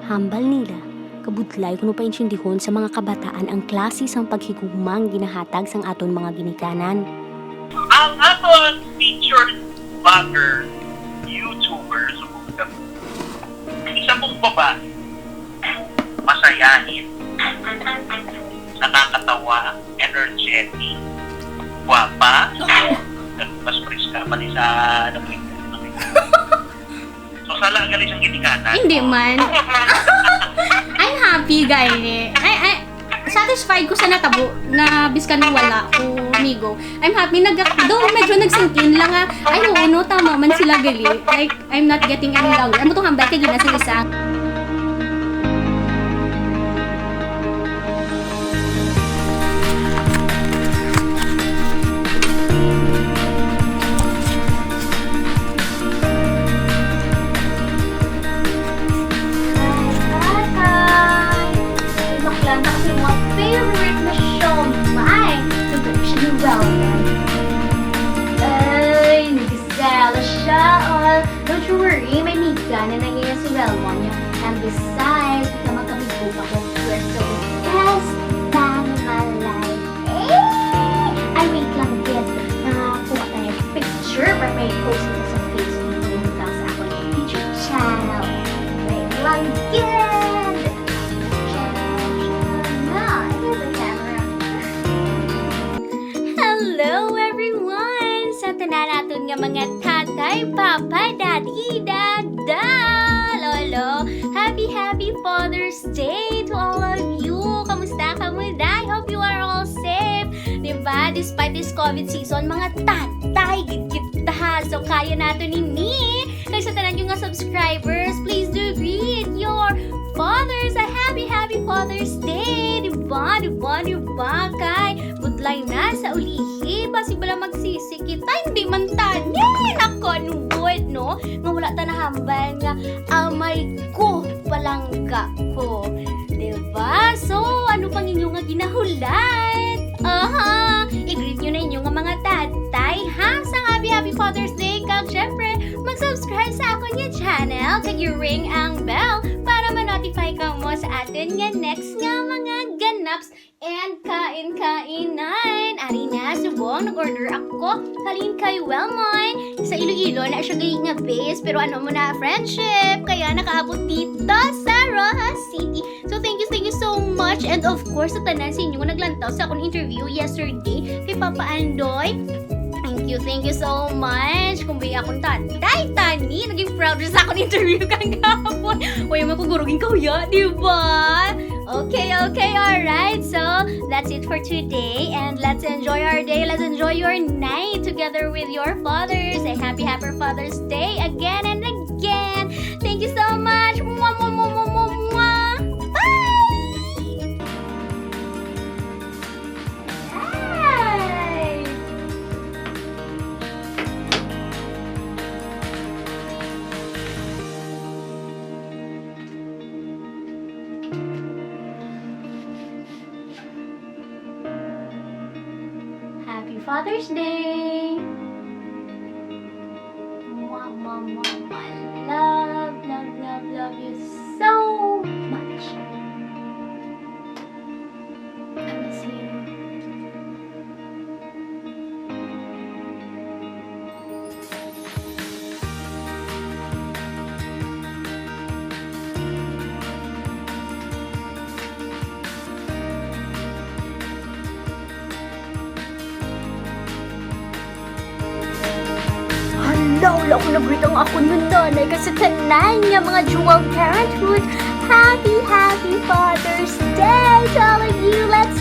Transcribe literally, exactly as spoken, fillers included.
Hambal nila, kabudlay kuno paintindihon sa mga kabataan ang klase sang paghigugma nga ginahatag sang aton mga ginikanan. Ang aton featured vlogger, YouTuber, subong ka. Isa pong babae, masayahin, nakakatawa, energetic, gwapa, mas preska pa ni sa So, sala gali siyang ginikanan. Hindi man. I'm happy, gani. Ay, ay, satisfied ko sa natabo na biskan wala ko, amigo. I'm happy. Nag, though medyo nag-sink in lang nga, ay, oo, no, tama man sila gali. Like, I'm not getting any louder. Amo tong hambal kay ginasing isa. Ay, tatay! May bakla na kasi yung mga favorite na siomai. Ito siya yung ramen. Ay, nagisela siya. Oh, don't you worry, may miga na nangyayas si Relmon niya. And besides, kita magkamigo pa ko. We're so best man in my life. Eh! Ay, wait lang, Jen. Nakakuha tayo ng picture para may post ko sa Facebook. Yung lang sa akong YouTube channel. Wait lang, Jen! Channel, channel na. Ayun, the camera. Hello, everyone! Sa tanan naton nga mga tatay, papa, daddy, dada, lolo, happy, happy Father's Day to all of you! Kamusta kamo, day? Hope you are all safe. Di ba? Despite this COVID season, mga tatay gid kita. So, kaya nato nini. Kay sa tanan nyo nga subscribers, please do greet your fathers a happy, happy Father's Day. Di ba? Di ba? Di ba? Kay budlay na sa ulihi. Basi bala magsisi kita. Hindi man tani. Nako, ano good, no? Nga wala ta nahambal nga amay ko, palangga ko. Diba? So, ano pang inyo nga ginahulat? Aha! I-greet nyo na inyo nga mga tatay, ha? Sa happy, happy Father's Day, kag syempre, mag-subscribe sa akon nga channel, kag i-ring ang bell para ma-notify kamo sa aton nga next nga mga ganaps and kain-kainan. Ari na, subong, nag-order ako halin kay Wellmon. Sa Iloilo na siya gali nga base, pero ano mo na, friendship, kaya nakaabot dito sa Roxas City. So, thank you, thank you so much. And of course, sa tanan sa inyo nga naglantaw sa akong interview yesterday kay Papa Andoy. Thank you, thank you so much. Kung bay akong tatay, tani, naging proud siya sa akong interview kagahapon. Uy, man ko gurugin kauya, di ba? Okay, okay, all right. So, that's it for today. And let's enjoy our day. Let's enjoy your night together with your fathers. A happy, happy Father's Day again and again. Thank you so much. Mwah, mwah, mwah, mwah, mwah, mwah. Bye! Hi! Happy Father's Day! Mwah, mwah, mwah, mwah. Love, love, love, love you so much. I miss you. Hala, wala ko nag-greet ang akon nga nanay, kasi tanan nga mga dual parenthood. Happy, happy Father's Day to all of you. Let's